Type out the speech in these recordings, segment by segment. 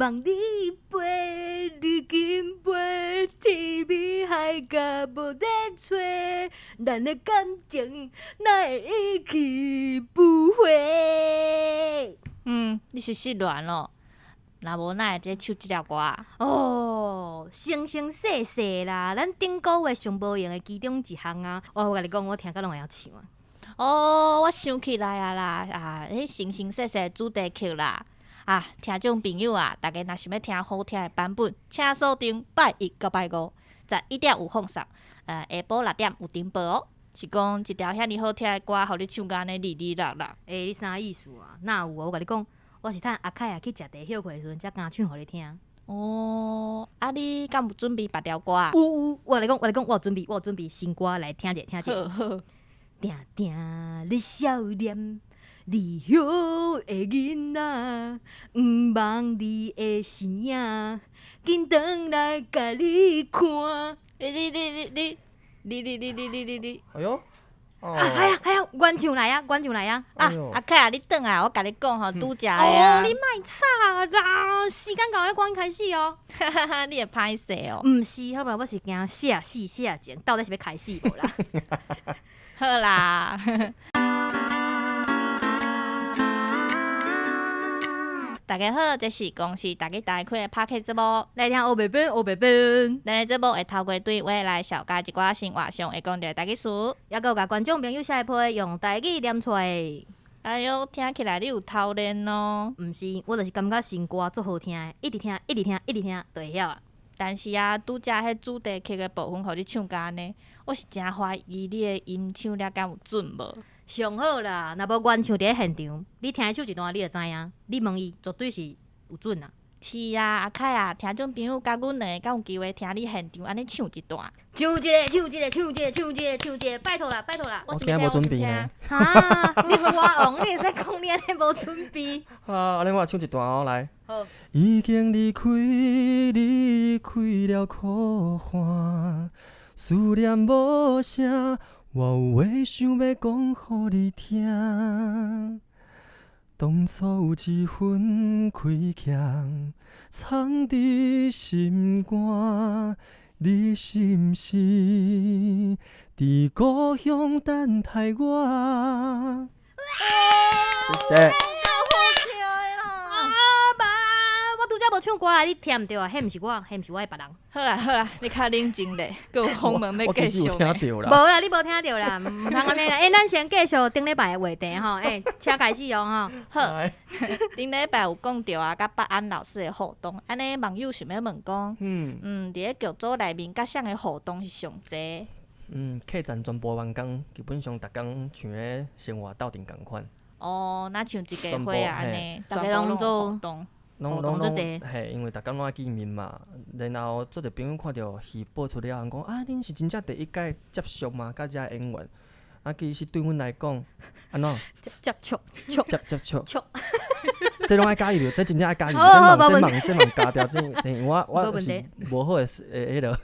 望你飛，你緊飛，天邊海角無咧揣，咱的感情哪會一去不回？嗯，你是失戀咯？若無哪會咧唱這條歌啊？哦，生生世世啦，咱頂個月上無閒的其中一項啊！哦，我共你講，我聽甲攏會曉唱啊！哦，我想起來啊啦，啊，彼生生世世主題曲啦。啊，聽眾朋友啊，大家若想欲聽好聽的版本，請鎖定拜一佮拜五，11點有放送，下晡6點有重播哦。是講一條遐爾好聽的歌，予你唱甲按呢哩哩啦啦。欸，你啥意思啊？哪有啊？我共你講，我是趁阿凱啊去食茶歇睏的時陣，才敢唱予你聽。哦，啊，你敢有準備別條歌啊？有有，我共你講，我共你講，我有準備，我有準備新歌來聽者聽者。好好。定定咧少年，離鄉的囡仔，毋望你的身影，緊轉來共你看。你你你你你你你你你你你。哎喲，啊，係啊係啊，原唱來啊，原唱來啊！啊，阿凱啊，你轉來，我共你講吼，拄才的啊。哦，你莫吵啦，時間到，你趕緊開始哦。哈哈哈，你會歹勢哦。毋是，好無，我是驚寫死寫情，到底是欲開始無啦？好啦。大家好，這是公視台語台開的 Podcast 節目，來聽烏白變，烏白變。咱的節目會透過對話來紹介一寡生活上會講著的台語詞，猶閣有共觀眾朋友寫的批用台語念出來。哎喲，聽起來你有偷練哦。毋是，我就是感覺新歌足好聽的，一直聽，一直聽，一直聽，就會曉啊。但是啊，拄才彼主題曲的部分，予你唱甲按呢，我是誠懷疑你的音唱了敢有準無？上好啦，若無原唱佇咧現場，你聽伊唱一段，你就知影。你問伊，絕對是有準啊。是啊，阿凱啊，聽眾朋友佮阮兩個敢有機會聽你現場按呢唱一段？唱一个，唱一个，唱一个，唱一个，唱一个，拜託啦，拜託啦！我今無準備呢。哈，你歌王，你會使講你按呢無準備？啊，按呢我唱一段哦，來。好。已經離開，離開了苦寒，思念無聲，我有話想欲講予你聽。當初有一份虧欠，藏佇心肝，你是毋是佇故鄉等待我？謝謝。我拄才無唱歌啊，你聽毋著啊？彼毋是我，彼毋是我的別人。好啦好啦，你較冷靜咧，閣有訪問欲繼續。我聽著啦。無啦，你無聽著啦，毋通按呢啦。欸，咱先繼續頂禮拜的話題吼，欸，請開始哦吼。好，頂禮拜有講著啊，佮北安老師的互動，按呢網友想欲問講，嗯，佇咧劇組內面佮誰的互動是上濟？嗯，客棧全部員工基本上逐工像咧生活鬥陣仝款。哦，若像一家伙啊按呢，逐家攏做互動。攏攏攏嘿，因為逐工攏愛見面嘛，然後足濟朋友看著戲播出了後，講啊，恁是真正第一屆接觸嗎？佮遮演員，啊，其實對阮來講，按怎？接觸，接接觸，這攏愛加入，這真正愛加入，這嘛這嘛加掉，這這我我是無好的欸彼个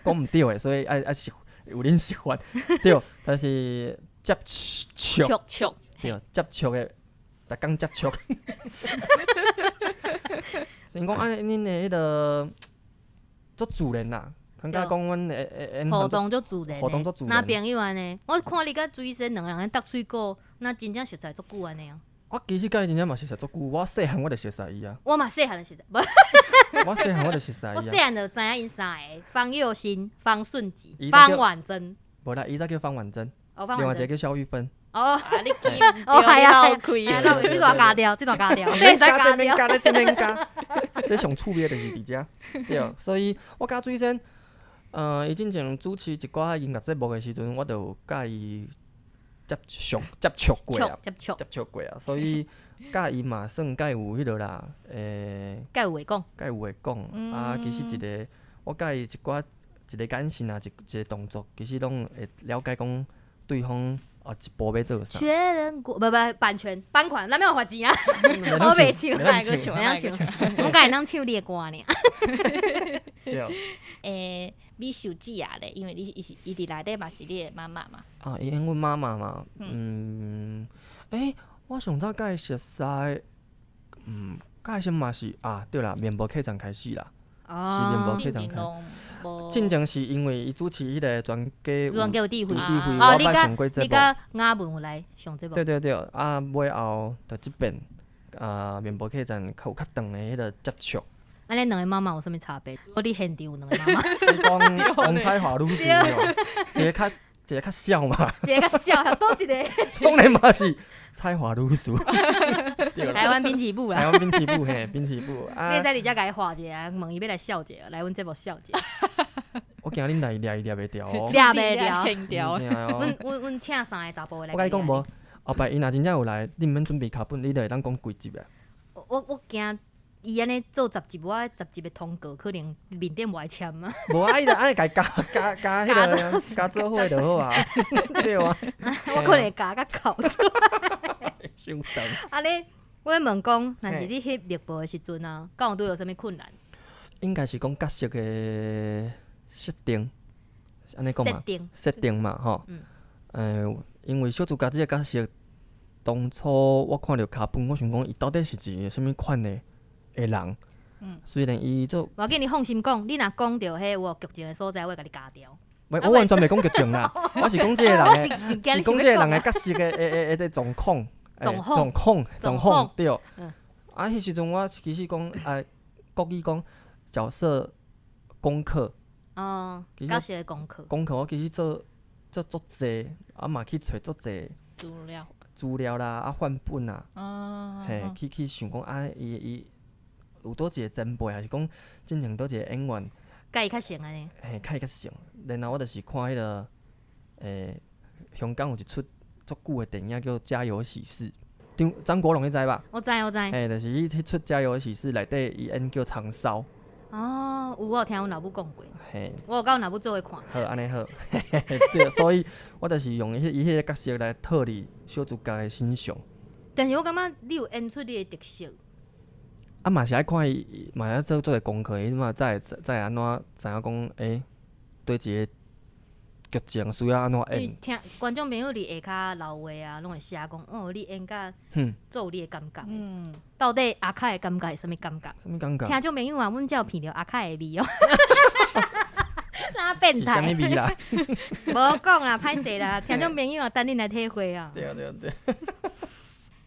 講毋對的，所以愛愛習有恁習慣對，但是接觸，對，接觸的。逐工接觸，先講按呢，恁的彼个足自然啦，感覺講阮的互動足自然，互動足自然。若朋友按呢，我看你佮水仙兩个人咧搭水果，若真正熟似足久按呢哦。我其實佮伊真正嘛熟似足久，我細漢我就熟似伊啊。我嘛細漢就熟似，無。我細漢我就熟似伊。我細漢就知影𪜶三个：方佑興、方順吉、方婉珍。無啦，伊才叫方婉珍，另外一個叫蕭玉芬。哦，你記哦，係啊，係啊，這段加掉，這段加掉，這加，這免加，這免加，這上趣味就是佇遮，對，所以我佮水仙，伊進前主持一寡音樂節目的時陣，我就有佮伊接觸接觸過啊，接觸接觸過啊，所以佮伊嘛算較有彼个啦，較有話講，較有話講，啊，其實一个我佮伊一寡一个眼神啊，一一个動作，其實攏會了解講對方。啊！一步欲做啥？確認過，無無版權版權，咱欲罰錢啊！我袂唱，莫唱，莫唱，我敢會當唱你的歌爾。對。欸，美秀姊啊咧，因為你伊是伊佇內底嘛是你的媽媽嘛。啊，伊演阮媽媽嘛，嗯，欸，我上早佮伊熟似，嗯。较先嘛是啊，對啦，麵包客棧開始啦，是麵包哦，客棧開。進前攏無。進前是因為伊主持彼個全家有主人有智慧。有智慧，哦，我捌你佮上過節目。你佮雅文有來上節目？對對對，啊，尾後就這邊啊，麵包客棧較有較長的彼個接觸。按呢兩个媽媽有啥物差別？我佇現場有兩個媽媽，你講王彩樺女士哦，一個較痟嘛，一个較痟，佗一个？當然嘛是彩樺女士。對啦，台灣濱崎步啦。台灣濱崎步嘿，濱崎步啊你會使佇遮共伊畫一下，問伊欲來痟一下，來阮節目痟一下。我驚恁來掠伊掠袂牢哦。掠袂牢。停掉。真的哦。阮阮阮請三个查埔的來。我共你講無，後擺伊若真正有來，你毋免準備腳本，你就會當講規集啊。我我我驚伊按呢做十集，我十集的通告可能面頂無愛簽啊。無啊，伊就按呢共伊加加加彼个加做伙就好啊，對啊。我可能會加較厚出。傷長。啊你，我欲問講，若是你翕麥報的時陣啊，敢有拄著啥物困難？應該是講角色的設定，是按呢講嘛？設定。設定嘛，吼。嗯。因為小主角這个角色，當初我看著腳本，我想講伊到底是一個啥物款的的人。雖然伊做，無要緊，你放心講，你若講著彼有劇情的所在，我會共你加掉。喂，我完全袂講劇情啦，我是講這個人我的，是是驚是講這個人的角色的的的的狀況，狀況狀況，狀況，對。啊，彼時陣我其實講啊，國語講角色功課。哦，角色的功課。功課我其實做做足濟，啊嘛去揣足濟資料。資料啦，啊範本啊，嘿，去去想講啊，伊伊有佗一個前輩，還是講進前佗一個演員，佮伊較像按呢。嘿，較伊較像。然後我就是看彼个，香港有一齣足久的電影叫《家有喜事》，張張國榮你知吧？我知我知。嘿，就是彼彼齣《家有喜事》內底，伊演叫長騷。哦，有我有聽阮老母講過。嘿。我有佮阮老母做伙看。好，按呢好。對，所以我就是用彼伊彼个角色來套佇小主角的身上。但是我感覺你有演出你的特色。啊，嘛是愛看伊，嘛愛做做个功課，伊嘛才會才會按怎知影講，欸，對一个劇情需要按怎演。因為聽觀眾朋友佇下跤留話啊，攏會寫講，哦，你演甲足有你的感覺。到底阿凱的感覺是啥物感覺？啥物感覺？聽眾朋友啊，阮才有聞著阿凱的味哦。哪變態？是啥物味啦？無講啦，歹勢啦，聽眾朋友啊，等恁來體會啊。對對對。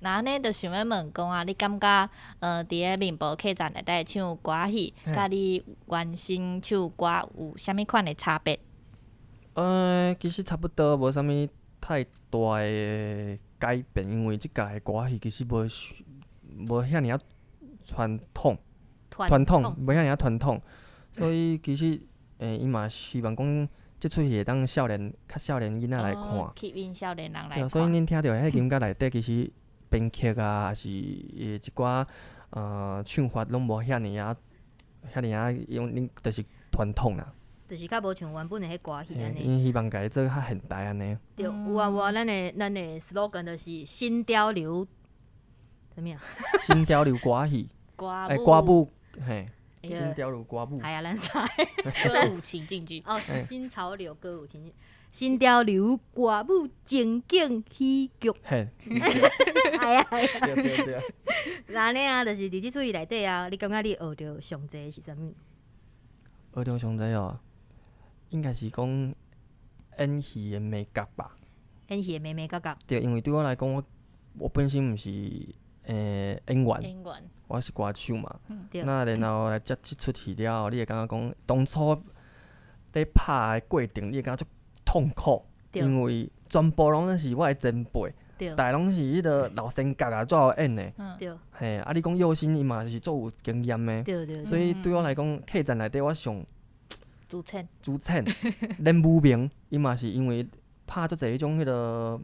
那按呢，就想欲問講啊，你感覺佇咧麵包客棧內底唱歌戲，佮你原先唱歌有啥物款的差別？其實差不多，無啥物太大的改變，因為這屆的歌戲其實無無遐爾仔傳統，傳統無遐爾仔傳統，所以其實伊嘛希望講這齣戲會當少年較少年囡仔來看，吸引少年人來對，看。所以恁聽著彼音樂內底其實編曲啊，抑是伊一寡唱法攏無遐爾仔遐爾仔用恁就是傳統啦。就是較無像原本的彼歌戲按呢。𪜶希望共伊做較現代按呢。對，有啊有啊，咱的 slogan 就是新潮流，啥物啊？新潮流歌戲，歌欸，歌舞，嘿，新潮流歌舞。系啊，咱三個歌舞情境劇。哦，新潮流歌舞情境，新潮流歌舞情景喜劇。嘿。系啊系啊。對對對。那按呢啊，就是佇這齣戲內底啊，你感覺你學著上濟是啥物？學著上濟哦，應該是講演戲的眉角吧。演戲的眉眉角角。對，因為對我來講，我我本身毋是演員，演員，我是歌手嘛。對。那然後來接這齣戲了後，你會感覺講，當初咧拍的過程，你會感覺足痛苦，因為全部攏是我的前輩，逐个攏是彼个老生角啊，足會演的。嘿，啊，你講佑興伊嘛是足有經驗的。所以對我來講，客棧內底我上資淺，資淺，連無名伊嘛是因為拍足濟彼種彼个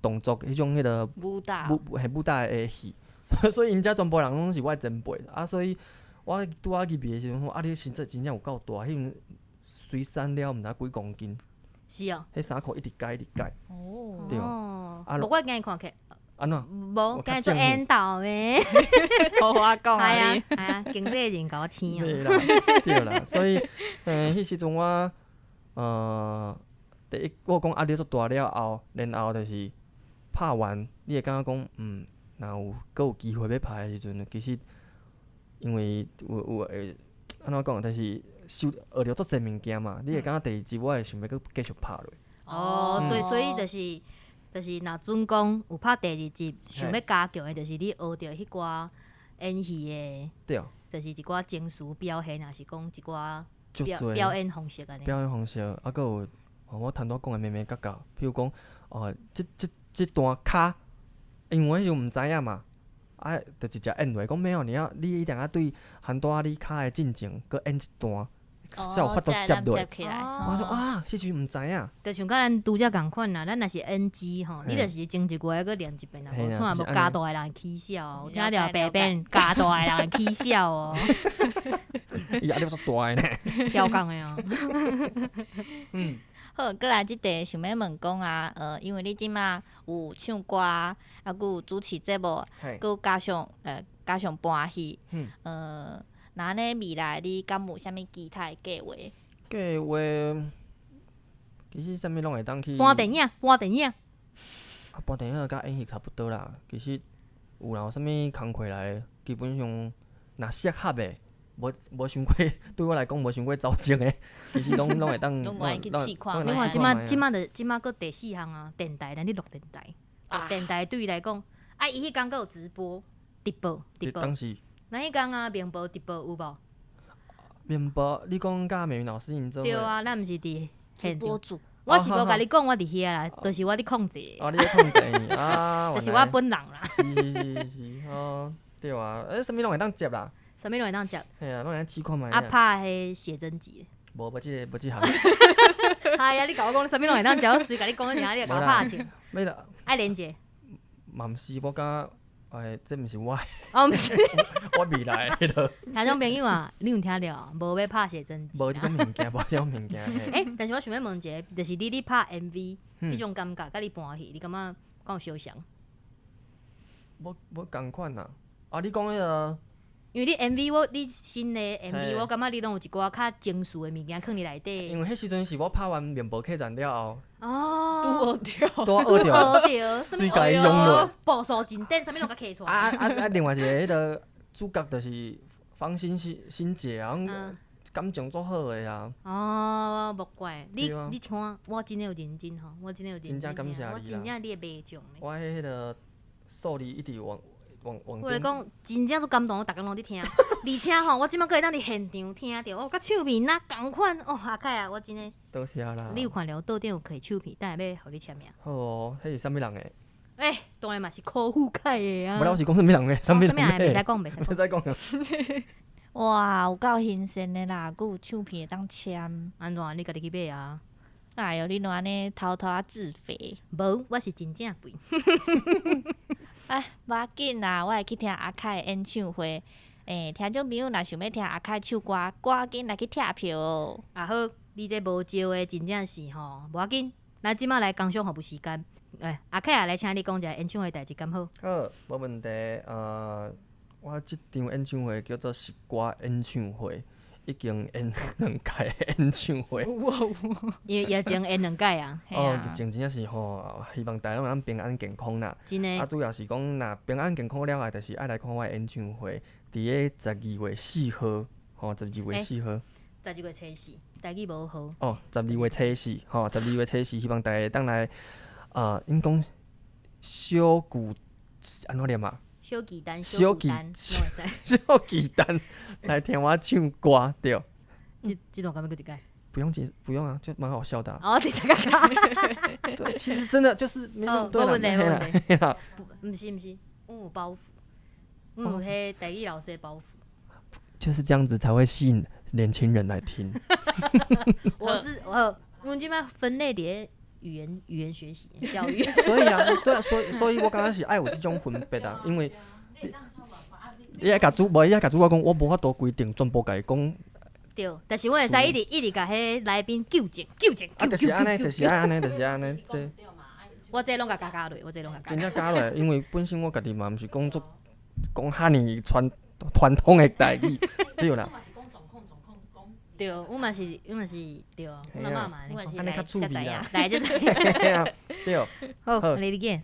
動作，彼種彼个武打，武嘿武打的戲，所以𪜶遮全部人攏是我的前輩啊，所以我拄仔入去的時陣，啊，你身材真正有夠大，彼陣隨身了毋知幾公斤。是哦。彼衫褲一直改一直改。哦。對。哦。無我今日看起。按怎？無，今日做緣投的。無我講啊你。係啊，經紀人共我請啊。對啦，對啦，所以，彼時陣我，第一，我講壓力足大了後，然後就是拍完，你會感覺講，若有閣有機會欲拍的時陣，其實因為有會按怎講，就是收學著足濟物件嘛，你會感覺第二集我會想欲閣繼續拍落。哦，所以就是若準講有拍第二集，想欲加強的，就是你學著彼寡演戲的，就是一寡情緒表現，抑是講一寡表足濟表演方式按呢。表演方式，啊，閣有哦，我頭拄仔講的眉眉角角，比如講，哦，這段跤，因為我彼時毋知影嘛，啊，就直接演落，講沒有，你一定愛對番拄仔你跤的進前，閣演一段，才有法度接落。接起來。我說啊，彼時毋知影。就像佮咱拄才仝款啦，咱若是演技吼，你就是前一月閣練一遍啦，無錯無加大的人會起笑，有聽著白變加大的人會起笑哦。伊壓力足大的呢。跳講的哦。好，閣來這題想欲問講啊，因為你這馬有唱歌，啊，閣有主持節目，閣加上加上搬戲，那按呢未來你敢有啥物其他的計劃？計劃其實啥物攏會當去。搬電影，搬電影。啊，搬電影佮演戲差不多啦。其實有啦，有啥物工課來，基本上若適合的，無傷過，對我來講無傷過走鐘的，其實攏會當。攏願意去試看。你看這馬這馬就這馬閣第四項啊，電台，咱咧錄電台。電台對伊來講，啊，伊彼工閣有直播，直播，直播。當時。咱彼工啊，明報直播有無？明報，你講佮美雲老師𪜶做。對啊，咱毋是佇直播組。我是無共你講，我佇遐啦，就是我佇控制。哦，你咧控制啊？就是我本人啦。是是是是，哦，對啊，欸，啥物攏會當接啦。啥物攏會當接。嘿啊，攏會當試看覓。啊，拍彼寫真集。無無這個無這項。係啊，你共我講，啥物攏會當接，我隨共你講，你就共我拍笑。欲啦。愛連結。嘛毋是，我感覺，哎，這毋是我的。哦，毋是。我未來的彼落。聽眾朋友啊，你有聽著無？欲拍寫真集。無這種物件，無這種物件。欸，但是我想欲問一个，就是你咧拍 MV，彼種感覺，佮你搬戲，你感覺敢有相像？無仝款啊！啊，你講彼个。因為你 MV 我你新的 MV，我感覺你攏有一寡較情緒的物件囥佇內底。因為彼時陣是我拍完麵包客棧了後，哦，拄學著，拄學著，隨共伊用落，步數真短，啥物攏共揢出來。啊啊啊！另外一個彼个主角就是方心心心姐啊，感情足好的啊。哦，莫怪你，你聽我真的有認真吼，我真的有認真聽，我真正你會袂上。我彼个數字一直往。我來講，真正足感動，我逐工攏佇聽，而且吼，我這馬閣會當佇現場聽著，哦，佮唱片若仝款，哦，阿凱啊，我真的。多謝啦。你有看著桌頂有摕唱片，等下欲予你簽名。好哦，彼是啥物人的？欸，當然嘛是柯富凱的啊。無啦，我是講啥物人的？啥物人的？袂使講，袂使講。袂使講。哇，有夠新鮮的啦，閣有唱片會當簽。按怎？你家己去買啊？哎喲，你攏按呢偷偷仔自肥。無，我是真正肥。哎，無要緊啦，我會去聽阿凱的演唱會。欸，聽眾朋友若想欲聽阿凱唱歌，趕緊來去拆票哦。啊好，你這無招的真正是吼，無要緊。咱這馬來工商服務時間。欸，阿凱啊，來請你講一下演唱會代誌，敢好？好，無問題。我這場演唱會叫做十歌演唱會，已經演兩屆演唱會。因為疫情演兩屆啊。哦，疫情真正是吼，希望大家攏會當平安健康啦。真的。啊，主要是講若平安健康了後，就是愛來看我的演唱會，佇个12月4號，吼，十二月四號。十二月初四，台語無號。哦，十二月初四，吼，十二月初四，希望大家會當來，𪜶講小巨按怎念啊？小巨蛋，小巨蛋，小巨蛋來聽我唱歌，對。這段敢欲閣一擺？不用解，不用啊，就蠻好笑的。哦，你這個。對，其實真的就是沒那麼多無問題，無問題。毋是毋是，阮有包袱，阮有彼台語老師的包袱。就是這樣子才會吸引年輕人來聽。我是我，阮這擺分類佇語言學習教育。所以啊，所以我感覺是愛有這種分別啊，因為你愛共主，無你愛共主我講，我無法度規定全部共伊講。對，但是我會使一直一直共彼來賓糾正、糾正、啊，就是按呢，就是按呢，就是按呢，這。我這攏共加加落，我這攏共加。真正加落，因為本身我家己嘛毋是講足講遐爾傳統的台語，對啦。對，阮嘛是，阮嘛是對啊，阮阿嬤嘛，阮按呢較趣味啦。來，就是。對。好，你你見。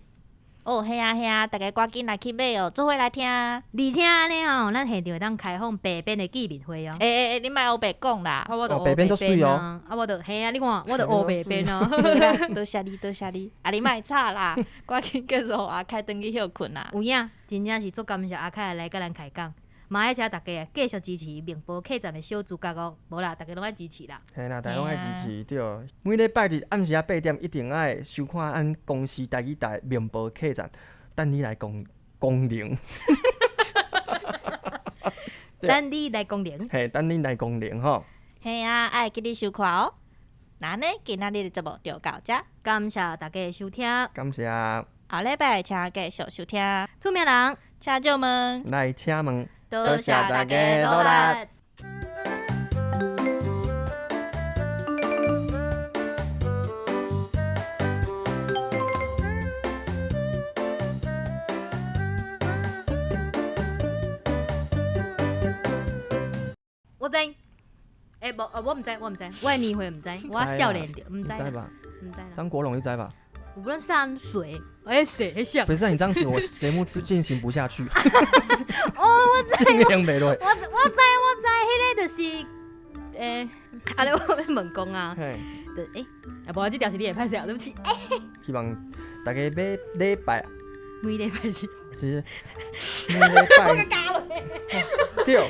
哦，嘿啊嘿啊，大家趕緊來去買哦，做伙來聽。欸而且按呢吼，咱現場會當開放白邊的見面會哦。欸欸，你莫烏白講啦。啊，我就哦白邊足媠哦啊，啊，我就嘿啊，你看，我就烏白邊啊。好啦，多謝你，多謝你。啊，你莫吵啦，趕緊繼續予阿凱轉去歇睏啦。有影，真正是足感謝阿凱來佮咱開講，嘛愛請大家啊繼續支持明報客棧的小主角哦。無啦，大家攏愛支持啦。嘿啦，大家攏愛支持對。每禮拜日暗時仔8點，一定愛收看咱公視台語台明報客棧，等你來光光臨。對等你來光臨。嘿，等你來光臨吼。嘿啊，愛記得收看哦。那按呢，今仔日的節目就到遮。感謝大家的收聽，感謝，後禮拜請繼續收聽。出名人，請借問，來請問。多謝大家努力。我知，欸，無，我毋知，我毋知，我的年歲毋知，我少年著，毋知啦，你知吧？毋知啦。張國榮你知吧？有無三歲，欸，誰？彼誰？不是你這樣子，我節目進行不下去。哦，我知，進行袂落。我我知我知，彼个就是，欸，按呢我欲問講啊，嘿，就欸，啊無啦，這條是你的，歹勢，對不起。希望大家每禮拜，每禮拜是，其實每禮拜，對，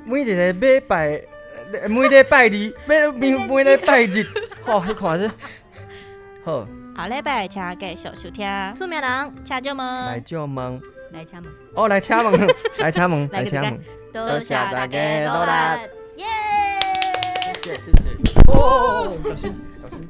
每一个禮拜，每禮拜二，每每每禮拜日，吼，你看這，好。後禮拜請繼續收聽。出名人，請借問，來借問，來請問，哦，來請問，來請問，來請問，多謝大家努力，耶！謝謝謝謝，哦，小心小心。